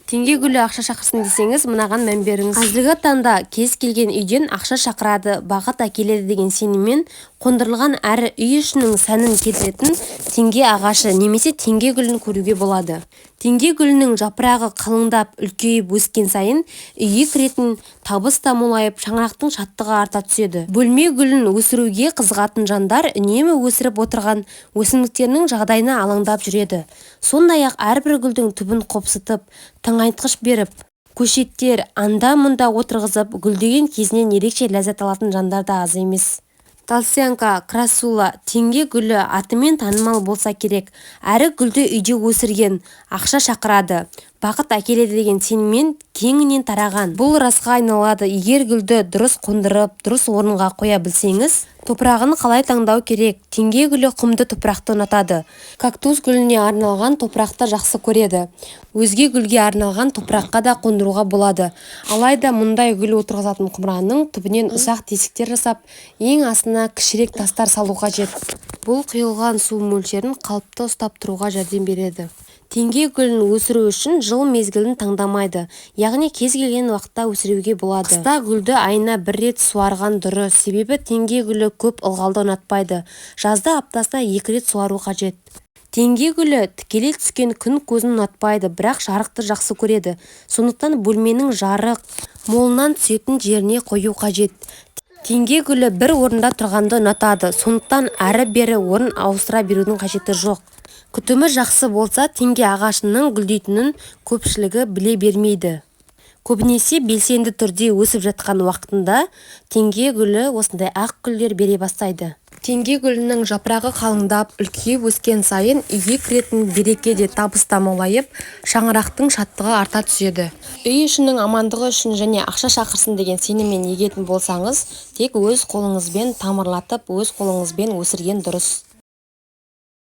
Теңге гүлі ақша шақырсын десеңіз, мынаған мән беріңіз. Қазіргі таңда кез келген үйден ақша шақырады, бақыт әкеледі деген сеніммен қондырылған әрі үй ішінің сәнін келтіретін теңге ағашы немесе теңге гүлін көруге болады. Теңге гүлінің жапырағы қалыңдап, үлкейіп өскен сайын үйге кіретін табыс та молайып, шаңырақтың шаттығы арта түседі. Бөлме гүлін өсіруге қызығатын жандар үнемі өсіріп отырған өсімдіктерінің жағдайына алаңдап жүреді. Сондай-ақ әрбір гүлдің түбін қопсытып, тыңайтқыш беріп, көшеттер анда-мұнда отырғызып, гүлдеген кезінен ерекше ләззат алатын жандар да аз емес. Толстянка, Красула, теңге гүлі атымен танымал болса керек. Әрі гүлді үйде өсірген ақша шақырады, бақыт әкеледі деген сеніммен кеңінен тараған. Бұл расқа айналады, егер гүлді дұрыс қондырып, дұрыс орынға қоя білсеңіз. Топырағын қалай таңдау керек? Теңге гүлі құмды топырақты ұнатады. Кактус гүліне арналған топырақты жақсы көреді. Өзге гүлге арналған топыраққа да қондыруға болады. Алайда мұндай гүл отырғызатын құмыраның түбінен ұсақ тесіктер жасап, ең астына кішірек тастар салу қажет. Бұл құйылған су мөлшерін қалыпты ұстап тұруға жәрдем береді. Теңге гүлін өсіру үшін жыл мезгілін таңдамайды, яғни кез келген уақытта өсіруге болады. Қыста гүлді айына бір рет суарған дұрыс, себебі теңге гүлі көп ылғалды ұнатпайды. Жазда аптасына екі рет суару қажет. Теңге гүлі тікелей түскен күн көзін ұнатпайды, бірақ жарықты жақсы көреді. Сондықтан бөлменің жарық молынан түсетін жеріне қою қажет. Теңге гүлі бір орында тұрғанды ұнатады, сондықтан әрі-бері орын ауыстыра берудің қажеті жоқ. Күтімі жақсы болса, теңге ағашының гүлдейтінін көпшілігі біле бермейді. Көбінесе белсенді түрде өсіп жатқан уақытында теңге гүлі осындай ақ гүлдер бере бастайды. Теңге гүлінің жапырағы қалыңдап, үлкейіп өскен сайын үйге кіретін береке де, табыс та молайып, шаңырақтың шаттығы арта түседі. Үй ішінің амандығы үшін және ақша шақырсын деген сеніммен егетін болсаңыз, тек өз қолыңызбен тамырлатып, өз қолыңызбен өсірген дұрыс.